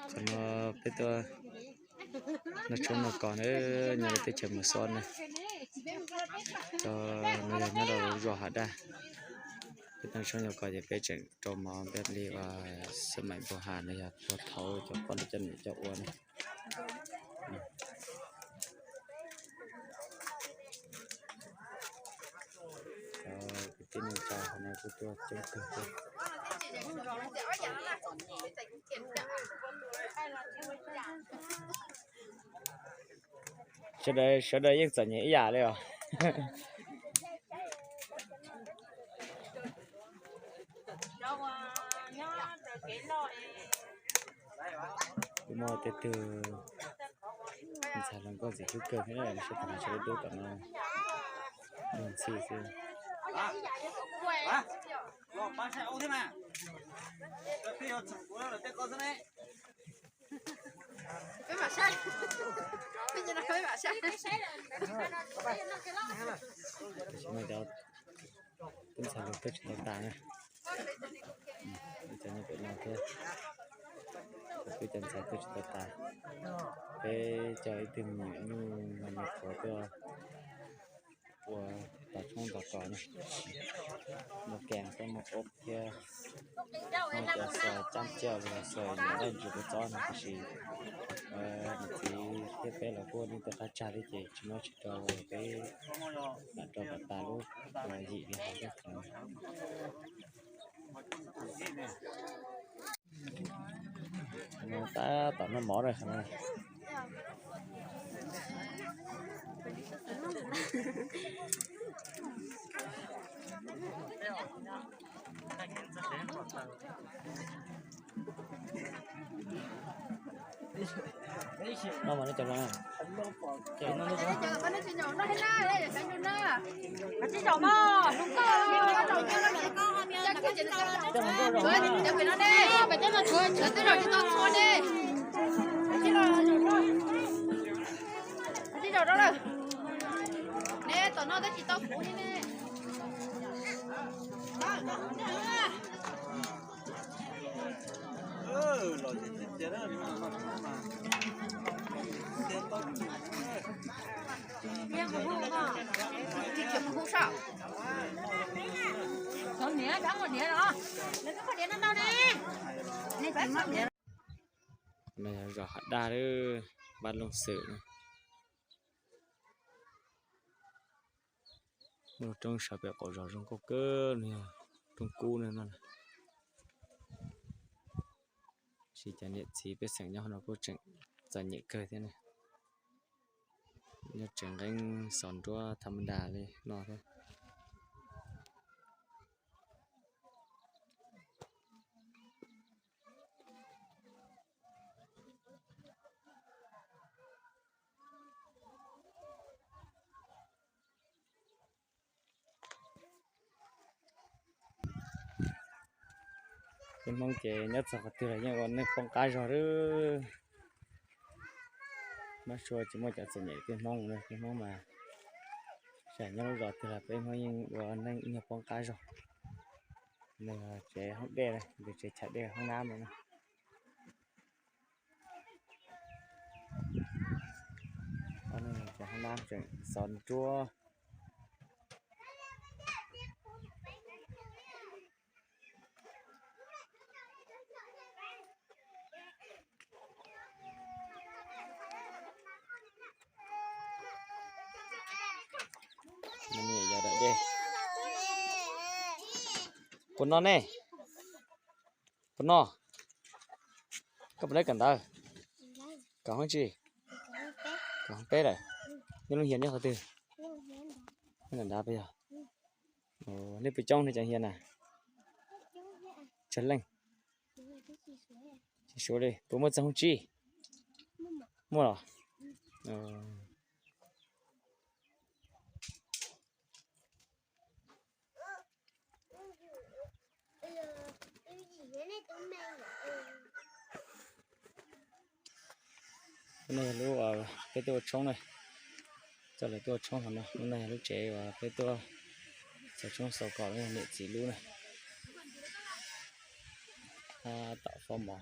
Qhov no peb tuaj noj tshoob noj kos na, nyob rau teb chaws Mos Xos na, cov no yog nyob rau zos Hav Daj. Peb tuaj noj tshoob noj kos ces peb tseem rau mov npaj li uas xab maim npau has no yog puag thaum cov poj niam coj niam coj ua na. Kwv tij neej tsa hauv no kuj tuaj coob kawg thiab. Sawv daws, sawv daws yeej txom nyem ib yam li os. Kuj muaj tej tug ntxhais hluas nkauj ntxim hlub kawg thiab, sawv daws sawv daws dub tom no luag ntxhi xwb. Tam sim no cov tub ntxhais hluas nkauj tsis tau tas na. Cov no pem no thiab, kuj cov ntxhais tuaj tsis tau tas. Peb coj ib tug me nyuam nyuj me nyuam qhuav tuaj ua tau tshoob tau kos na. Muaj kees thiab muaj ob thiab, muaj cov xaws cab ciaj los xaws nyuam daj ntsis kua txob no tiam sis niam txiv thiab peb los kuj ua neej tuaj qab tsag thiab ces tsis muaj tsis rau peb lam rau kom tas lub yim li hauv teb chaws. Tab tom noj mov na. No yog zos Hav Daj, Vaj Looj Xwm na. Muaj roob sawv pem qaum zos zoo nkauj kawg no yog roob kub no no. Tab sis cov niam txiv pej xeem nyob no kuj tseem txom nyem kawg thiab na. Nyob tsev nqeeb xov nruab tha ma das li no thiab. Peb Hmoob ces nyob txog qhov twg los yeej ua neej poob qab zog lawm. Mab sua tsis muaj cov txom nyem peb Hmoob, peb Hmoob mas txawm nyob lub zos twg los peb Hmoob yeej ua neej ib nyuag poob qab zog. Nws tsev hoob dej, nws tsev chaw dej hoob nab no. Hoob nab tseem xov nruab. Yog dej. Puas no ne? Puas no? Koj puas neb kawm ntawv? Kawm hoob tsi? Kawm hoob peb lawm. Neb lub hias nyob qhov twg? Neb nram nrad puas yog? Nej puas coob nej cov hias na? Tsawg leej? Tsis suav li. Puas muaj txog hoob tsi? Muaj los? Lub no yog lub peb tuaj ua tshoob na. Coj lawv tuaj ua tshoob hauv no. Lub no yog lub tsev uas peb tuaj xaws tshoob xaus kom niam txiv lub na. Tom fo mov.